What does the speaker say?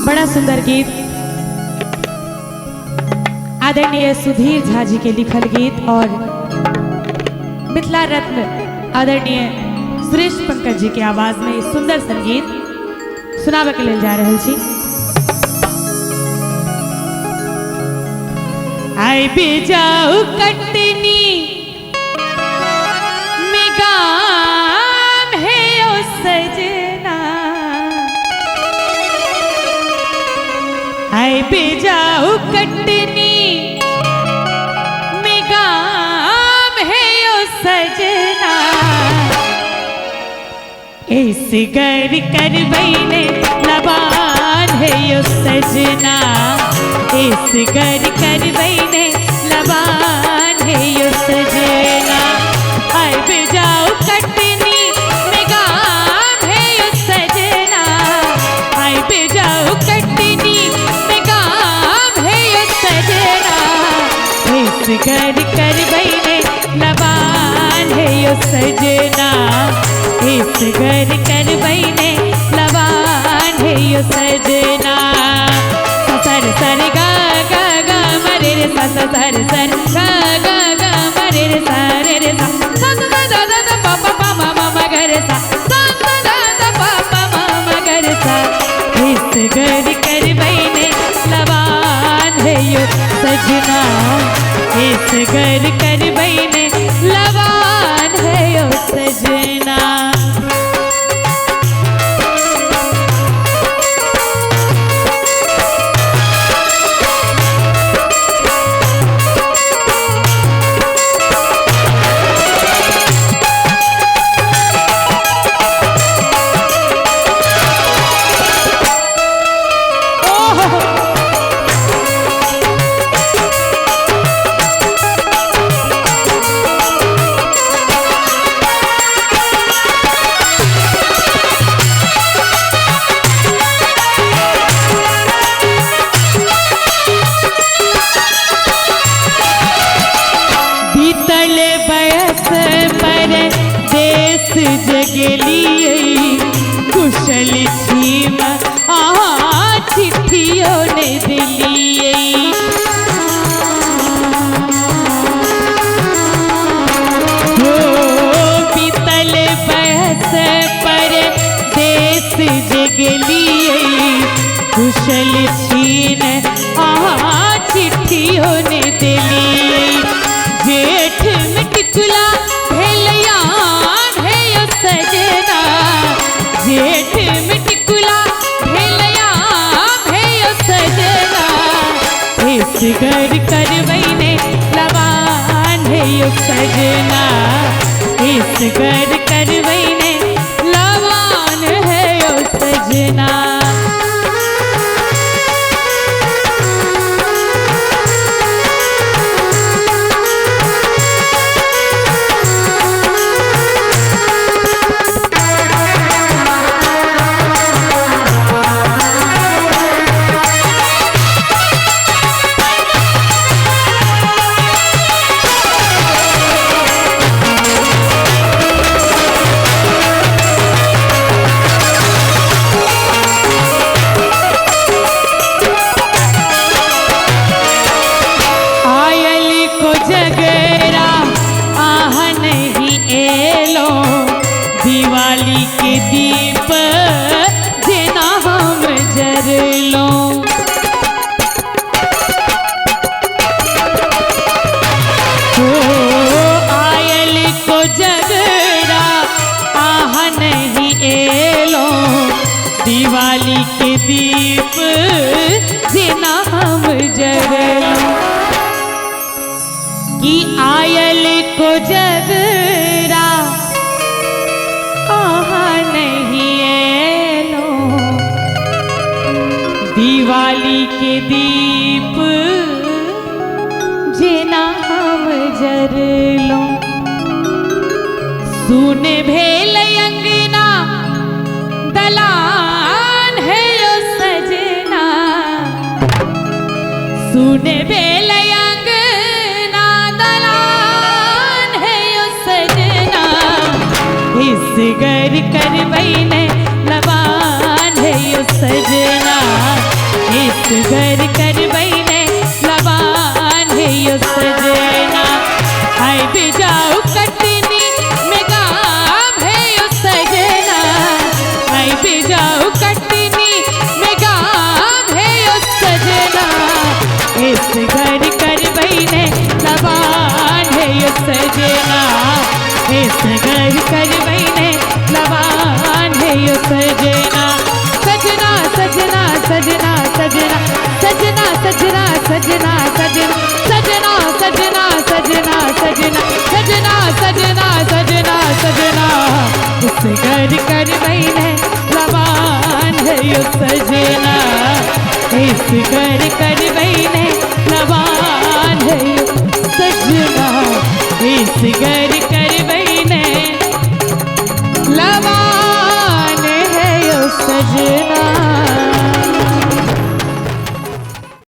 बड़ा सुंदर गीत आदरणीय सुधीर झा जी के लिखल गीत और मिथिला रत्न आदरणीय सुरेश पंकज जी के आवाज में ई सुंदर संगीत सुनाबे के लेल जा रहल छी। आई भी जाऊ कटनी में गाम है ओ सजना, आई भी जाऊ कटनी में गाम है ओ सजना, इस घर करबैने लबान है ओ सजना, इस घर करबैने लबान है ओ सजना। आई भी जाऊ कटनी में गाम है ओ सजना, आई भी जाऊ कटनी में गाम है ओ सजना, इस घर करबैने लबान है ओ सजना, इस घर करबैने लबान है ओ सजना। सर सर गा गा गा मरे रे सा सा सर सर गा गा गा मरे रे सा रे रे सा सा सा दा दा दा पा पा पा मा मा मा ग रे सा सा सा दा दा पा पा मा मा ग रे सा। इस घर करबैने लबान है यो सजना, इस घर करबैने लबान है यो सजना। बीतल बयस पर देश जगलियै, कुशल छीम आहा चिट्ठियो ने दिलियै। हो बीतल बयस पर देश जगलियै, कुशल छीन आहा चिट्ठियो ने दिलियै। जेठ में टिकुला भेलयान है यो सजना, जेठ में टिकुला भेलयान है यो सजना, इस घर करबैने लबान है यो सजना, इस घर करबैने लबान है यो सजना। जगरा आह नहीं एलो, दिवाली के दीप जेना हम जरलो। हो आयल को जगरा आह नहीं एलो, दिवाली के दीप जेना हम जरलो। कि आयल को जगरा आहा नहीं एलो, दिवाली के दीप जेना हम जरलो। सुन भेल अंगना दलान है यो सजना, सुन भेल इस घर करबैने लबान है यो सजना, घर करबैने लबान हे यो सजना। आई भी जाओ कटनी में गाम हे यो सजना, आई भी जाओ कटनी में गाम हे यो सजना। इस घर करबैने लबान हे यो सजना, इस घर करबैने लबान हे यो सजना। सजना सजना सजना सजना सजना सजना सजना सजना सजना सजना सजना सजना सजना सजना सजना सजना। इस घर करबैने लबान है यो सजना, इस घर करबैने लबान है यो सजना, इस घर करबैने लबान है यो सजना।